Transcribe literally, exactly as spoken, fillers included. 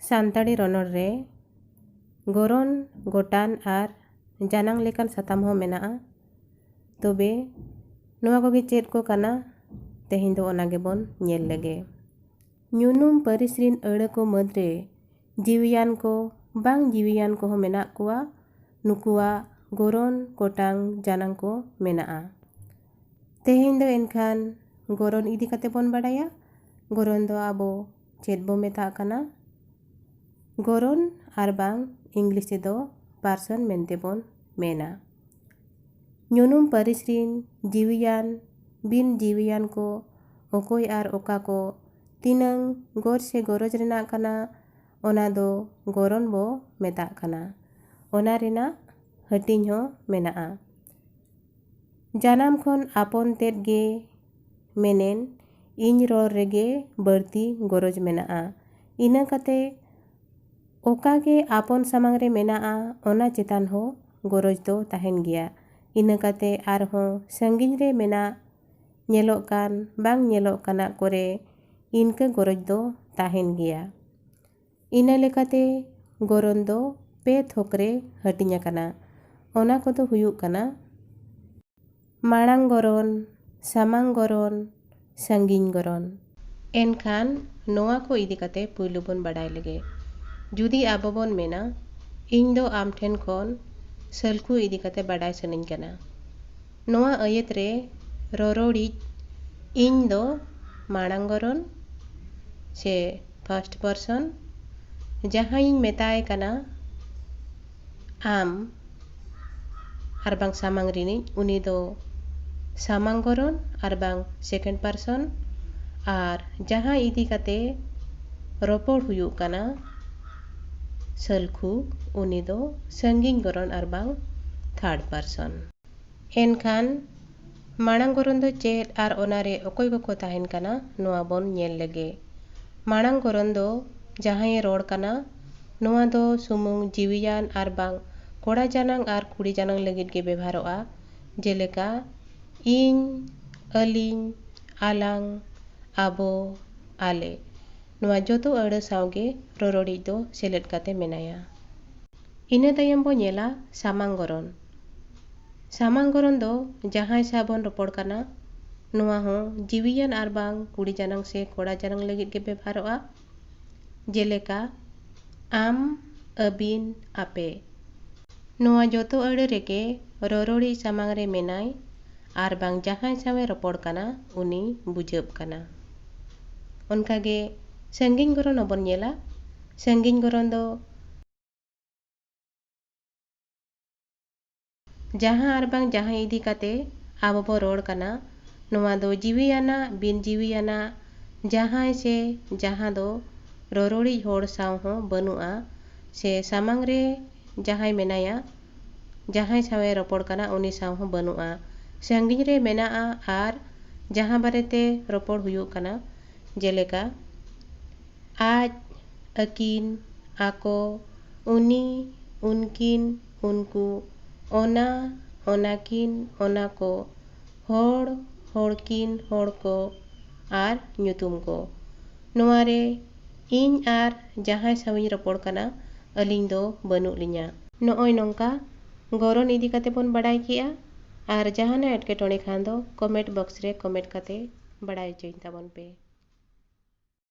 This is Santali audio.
ᱥᱟᱱᱛᱟᱲᱤ ᱨᱚᱱᱚᱲ ᱨᱮ ᱜᱚᱨᱚᱱ, ᱜᱚᱴᱟᱱ ᱟᱨ ᱡᱟᱱᱟᱝ ᱞᱮᱠᱟᱱ ᱥᱟᱛᱟᱢ ᱦᱚᱸ ᱢᱮᱱᱟᱜᱼᱟ᱾ ᱛᱚᱵᱮ ᱱᱚᱣᱟ ᱠᱚᱜᱮ ᱪᱮᱫ ᱠᱚ ᱠᱟᱱᱟ, ᱛᱮᱦᱮᱧ ᱫᱚ ᱚᱱᱟ ᱜᱮᱵᱚᱱ ᱧᱮᱞ ᱞᱮᱜᱮ᱾ ᱧᱩᱱᱩᱢ ᱯᱟᱹᱨᱤᱥ ᱨᱤᱱ ᱟᱹᱲᱟᱹ ᱠᱚ ᱢᱩᱫᱽᱨᱮ ᱡᱤᱣᱤᱭᱟᱱ ᱠᱚ, ᱵᱟᱝ ᱡᱤᱣᱤᱭᱟᱱ ᱠᱚᱦᱚᱸ ᱢᱮᱱᱟᱜ ᱠᱚᱣᱟ᱾ ᱱᱩᱠᱩᱣᱟᱜ ᱜᱚᱨᱚᱱ, ᱜᱚᱴᱟᱝ, ᱡᱟᱱᱟᱝ ᱠᱚ ᱢᱮᱱᱟᱜᱼᱟ᱾ ᱛᱮᱦᱮᱧ ᱫᱚ ᱮᱱᱠᱷᱟᱱ ᱜᱚᱨᱚᱱ ᱤᱫᱤ ᱠᱟᱛᱮ ᱵᱚᱱ ᱵᱟᱲᱟᱭᱟ᱾ ᱜᱚᱨᱚᱱ ᱫᱚ ᱟᱵᱚ ᱪᱮᱫ ᱵᱚ ᱢᱮᱛᱟᱜ ᱠᱟᱱᱟ? ᱜᱚᱨᱚᱱ ᱟᱨ ᱵᱟᱝ ᱤᱝᱞᱤᱥ ᱛᱮᱫᱚ ᱯᱟᱨᱥᱚᱱ ᱢᱮᱱᱛᱮ ᱵᱚᱱ ᱢᱮᱱᱟ᱾ ᱧᱩᱱᱩᱢ ᱯᱟᱹᱨᱤᱥ ᱨᱤᱱ ᱡᱤᱣᱤᱭᱟᱱ, ᱵᱤᱱ ᱡᱤᱣᱤᱭᱟᱱ ᱠᱚ ᱚᱠᱚᱭ ᱟᱨ ᱚᱠᱟ ᱠᱚ ᱛᱤᱱᱟᱹᱝ ᱜᱚᱨ ᱥᱮ ᱜᱚᱨᱚᱡᱽ ᱨᱮᱱᱟᱜ ᱠᱟᱱᱟ, ᱚᱱᱟ ᱫᱚ ᱜᱚᱨᱚᱱ ᱵᱚ ᱢᱮᱛᱟᱜ ᱠᱟᱱᱟ᱾ ᱚᱱᱟ ᱨᱮᱱᱟᱜ ᱦᱟᱹᱴᱤᱧ ᱦᱚᱸ ᱢᱮᱱᱟᱜᱼᱟ᱾ ᱡᱟᱱᱟᱢ ᱠᱷᱚᱱ ᱟᱯᱚᱱ ᱛᱮᱫ ᱜᱮ ᱢᱮᱱᱮᱱ ᱤᱧ ᱨᱚᱲ ᱨᱮᱜᱮ ᱵᱟᱹᱲᱛᱤ ᱜᱚᱨᱚᱡᱽ ᱢᱮᱱᱟᱜᱼᱟ᱾ ᱤᱱᱟᱹ ᱠᱟᱛᱮ ᱚᱠᱟ ᱜᱮ ᱟᱯᱚᱱ ᱥᱟᱢᱟᱝ ᱨᱮ ᱢᱮᱱᱟᱜᱼᱟ, ᱚᱱᱟ ᱪᱮᱛᱟᱱ ᱦᱚᱸ ᱜᱚᱨᱚᱡᱽ ᱫᱚ ᱛᱟᱦᱮᱱ ᱜᱮᱭᱟ᱾ ᱤᱱᱟᱹ ᱠᱟᱛᱮ ᱟᱨᱦᱚᱸ ᱥᱟᱺᱜᱤᱧ ᱨᱮ ᱢᱮᱱᱟᱜ, ᱧᱮᱞᱚᱜ ᱠᱟᱱ, ᱵᱟᱝ ᱧᱮᱞᱚᱜ ᱠᱟᱱᱟ ᱠᱚᱨᱮ ᱤᱱᱠᱟᱹ ᱜᱚᱨᱚᱡᱽ ᱫᱚ ᱛᱟᱦᱮᱱ ᱜᱮᱭᱟ᱾ ᱤᱱᱟᱹ ᱞᱮᱠᱟᱛᱮ ᱜᱚᱨᱚᱱ ᱫᱚ ᱯᱮ ᱛᱷᱚᱠ ᱨᱮ ᱦᱟᱹᱴᱤᱧ ᱟᱠᱟᱱᱟ᱾ ᱚᱱᱟ ᱠᱚᱫᱚ ᱦᱩᱭᱩᱜ ᱠᱟᱱᱟ ᱢᱟᱲᱟᱝ ᱜᱚᱨᱚᱱ, ᱥᱟᱢᱟᱝ ᱜᱚᱨᱚᱱ, ᱥᱟᱺᱜᱤᱧ ᱜᱚᱨᱚᱱ᱾ ᱮᱱᱠᱷᱟᱱ ᱱᱚᱣᱟ ᱠᱚ ᱤᱫᱤ ᱠᱟᱛᱮ ᱯᱩᱭᱞᱩ ᱵᱚᱱ ᱵᱟᱰᱟᱭ ᱞᱮᱜᱮ᱾ ᱡᱩᱫᱤ ᱟᱵᱚ ᱵᱚᱱ ᱢᱮᱱᱟ, "ᱤᱧ ᱫᱚ ᱟᱢ ᱴᱷᱮᱱ ᱠᱷᱚᱱ ᱥᱟᱹᱞᱠᱷᱩ ᱤᱫᱤ ᱠᱟᱛᱮ ᱵᱟᱰᱟᱭ ᱥᱟᱱᱟᱧ ᱠᱟᱱᱟ", ᱱᱚᱣᱟ ᱟᱹᱭᱟᱹᱛ ᱨᱮ ᱨᱚᱨᱚᱲᱤᱡ ᱤᱧ ᱫᱚ ᱢᱟᱲᱟᱝ ᱜᱚᱨᱚᱱ ᱥᱮ ᱯᱷᱟᱥᱴ ᱯᱟᱨᱥᱚᱱ, ᱡᱟᱦᱟᱸᱭᱤᱧ ᱢᱮᱛᱟᱭ ᱠᱟᱱᱟ ᱟᱢ ᱟᱨ ᱵᱟᱝ ᱥᱟᱢᱟᱝ ᱨᱤᱱᱤᱡ, ᱩᱱᱤ ᱫᱚ ᱥᱟᱢᱟᱝ ᱜᱚᱨᱚᱱ ᱟᱨ ᱵᱟᱝ ᱥᱮᱠᱮᱱᱰ ᱯᱟᱨᱥᱚᱱ, ᱟᱨ ᱡᱟᱦᱟᱸ ᱤᱫᱤ ᱠᱟᱛᱮ ᱨᱚᱯᱚᱲ ᱦᱩᱭᱩᱜ ᱠᱟᱱᱟ ᱥᱟᱹᱞᱠᱷᱩ, ᱩᱱᱤ ᱫᱚ ᱥᱟᱺᱜᱤᱧ ᱜᱚᱨᱚᱱ ᱟᱨ ᱵᱟᱝ ᱛᱷᱟᱨᱰ ᱯᱟᱨᱥᱚᱱ᱾ ᱮᱱᱠᱷᱟᱱ ᱢᱟᱲᱟᱝ ᱜᱚᱨᱚᱱ ᱫᱚ ᱪᱮᱫ ᱟᱨ ᱚᱱᱟᱨᱮ ᱚᱠᱚᱭ ᱠᱚᱠᱚ ᱛᱟᱦᱮᱱ ᱠᱟᱱᱟ, ᱱᱚᱣᱟ ᱵᱚᱱ ᱧᱮᱞ ᱞᱮᱜᱮ᱾ ᱢᱟᱲᱟᱝ ᱜᱚᱨᱚᱱ ᱫᱚ ᱡᱟᱦᱟᱸᱭᱮ ᱨᱚᱲ ᱠᱟᱱᱟ, ᱱᱚᱣᱟ ᱫᱚ ᱥᱩᱢᱩᱝ ᱡᱤᱣᱤᱭᱟᱱ ᱟᱨ ᱵᱟᱝ ᱠᱚᱲᱟ ᱡᱟᱱᱟᱝ ᱟᱨ ᱠᱩᱲᱤ ᱡᱟᱱᱟᱝ ᱞᱟᱹᱜᱤᱫ ᱜᱮ ᱵᱮᱵᱷᱟᱨᱚᱜᱼᱟ᱾ ᱡᱮᱞᱮᱠᱟ, ᱤᱧ, ᱟᱹᱞᱤᱧ, ᱟᱞᱟᱝ, ᱟᱵᱚ, ᱟᱞᱮ᱾ ᱱᱚᱣᱟ ᱡᱚᱛᱚ ᱟᱹᱲᱟᱹ ᱥᱟᱶᱜᱮ ᱨᱚᱨᱚᱲᱤᱡ ᱫᱚ ᱥᱮᱞᱮᱫ ᱠᱟᱛᱮ ᱢᱮᱱᱟᱭᱟ᱾ ᱤᱱᱟᱹ ᱛᱟᱭᱚᱢ ᱵᱚ ᱧᱮᱞᱟ ᱥᱟᱢᱟᱝ ᱜᱚᱨᱚᱱ᱾ ᱥᱟᱢᱟᱝ ᱜᱚᱨᱚᱱ ᱫᱚ ᱡᱟᱦᱟᱸᱭ ᱥᱟᱶ ᱵᱚᱱ ᱨᱚᱯᱚᱲ ᱠᱟᱱᱟ, ᱱᱚᱣᱟ ᱦᱚᱸ ᱡᱤᱣᱤᱭᱟᱱ ᱟᱨ ᱵᱟᱝ ᱠᱩᱲᱤ ᱡᱟᱱᱟᱝ ᱥᱮ ᱠᱚᱲᱟ ᱡᱟᱱᱟᱝ ᱞᱟᱹᱜᱤᱫ ᱜᱮ ᱵᱮᱵᱷᱟᱨᱚᱜᱼᱟ᱾ ᱡᱮᱞᱮᱠᱟ, ᱟᱢ, ᱟᱹᱵᱤᱱ, ᱟᱯᱮ᱾ ᱱᱚᱣᱟ ᱡᱚᱛᱚ ᱟᱹᱲᱟᱹ ᱨᱮᱜᱮ ᱨᱚᱨᱚᱲᱤᱡ ᱥᱟᱢᱟᱝ ᱨᱮ ᱢᱮᱱᱟᱭ ᱟᱨ ᱵᱟᱝ ᱡᱟᱦᱟᱸᱭ ᱥᱟᱶ ᱮ ᱨᱚᱯᱚᱲ ᱠᱟᱱᱟ, ᱩᱱᱤ ᱵᱩᱡᱷᱟᱹᱜ ᱠᱟᱱᱟ᱾ ᱚᱱᱠᱟᱜᱮ ᱥᱟᱺᱜᱤᱧ ᱜᱚᱨᱚᱱ ᱦᱚᱸᱵᱚᱱ ᱧᱮᱞᱟ᱾ ᱥᱟᱺᱜᱤᱧ ᱜᱚᱨᱚᱱ ᱫᱚ ᱡᱟᱦᱟᱸ ᱟᱨ ᱵᱟᱝ ᱡᱟᱦᱟᱸᱭ ᱤᱫᱤ ᱠᱟᱛᱮ ᱟᱵᱚ ᱵᱚ ᱨᱚᱲ ᱠᱟᱱᱟ, ᱱᱚᱣᱟ ᱫᱚ ᱡᱤᱣᱤᱭᱟᱱᱟᱜ, ᱵᱤᱱ ᱡᱤᱣᱤᱭᱟᱱᱟᱜ, ᱡᱟᱦᱟᱸᱭ ᱥᱮ ᱡᱟᱦᱟᱸ ᱫᱚ ᱨᱚᱨᱚᱲᱤᱡ ᱦᱚᱲ ᱥᱟᱶ ᱦᱚᱸ ᱵᱟᱹᱱᱩᱜᱼᱟ, ᱥᱮ ᱥᱟᱢᱟᱝ ᱨᱮ ᱡᱟᱦᱟᱸᱭ ᱢᱮᱱᱟᱭᱟ, ᱡᱟᱦᱟᱸᱭ ᱥᱟᱶ ᱮ ᱨᱚᱯᱚᱲ ᱠᱟᱱᱟ, ᱩᱱᱤ ᱥᱟᱶ ᱦᱚᱸ ᱵᱟᱹᱱᱩᱜᱼᱟ, ᱥᱟᱺᱜᱤᱧ ᱨᱮ ᱢᱮᱱᱟᱜᱼᱟ ᱟᱨ ᱡᱟᱦᱟᱸ ᱵᱟᱨᱮᱛᱮ ᱨᱚᱯᱚᱲ ᱦᱩᱭᱩᱜ ᱠᱟᱱᱟ, ᱡᱮᱞᱮᱠᱟ, ᱟᱡ, ᱟᱹᱠᱤᱱ, ᱟᱠᱚ, ᱩᱱᱤ, ᱩᱱᱠᱤᱱ, ᱩᱱᱠᱩ, ᱚᱱᱟ, ᱚᱱᱟᱠᱤᱱ, ᱚᱱᱟ ᱠᱚ, ᱦᱚᱲ, ᱦᱚᱲᱠᱤᱱ, ᱦᱚᱲ ᱠᱚ, ᱟᱨ ᱧᱩᱛᱩᱢ ᱠᱚ᱾ ᱱᱚᱣᱟ ᱨᱮ ᱤᱧ ᱟᱨ ᱡᱟᱦᱟᱸᱭ ᱥᱟᱶ ᱤᱧ ᱨᱚᱯᱚᱲ ᱠᱟᱱᱟ, ᱟᱹᱞᱤᱧ ᱫᱚ ᱵᱟᱹᱱᱩᱜ ᱞᱤᱧᱟ᱾ ᱱᱚᱜᱼᱚᱭ ᱱᱚᱝᱠᱟ ᱜᱚᱨᱚᱱ ᱤᱫᱤ ᱠᱟᱛᱮ ᱵᱚᱱ ᱵᱟᱲᱟᱭ ᱠᱮᱜᱼᱟ᱾ ᱟᱨ ᱡᱟᱦᱟᱱᱟᱜ ᱮᱴᱠᱮᱴᱚᱬᱮ ᱠᱷᱟᱱ ᱫᱚ comment box ᱨᱮ comment ᱠᱟᱛᱮ ᱵᱟᱲᱟᱭ ᱦᱚᱪᱚᱧ ᱛᱟᱵᱚᱱ ᱯᱮ᱾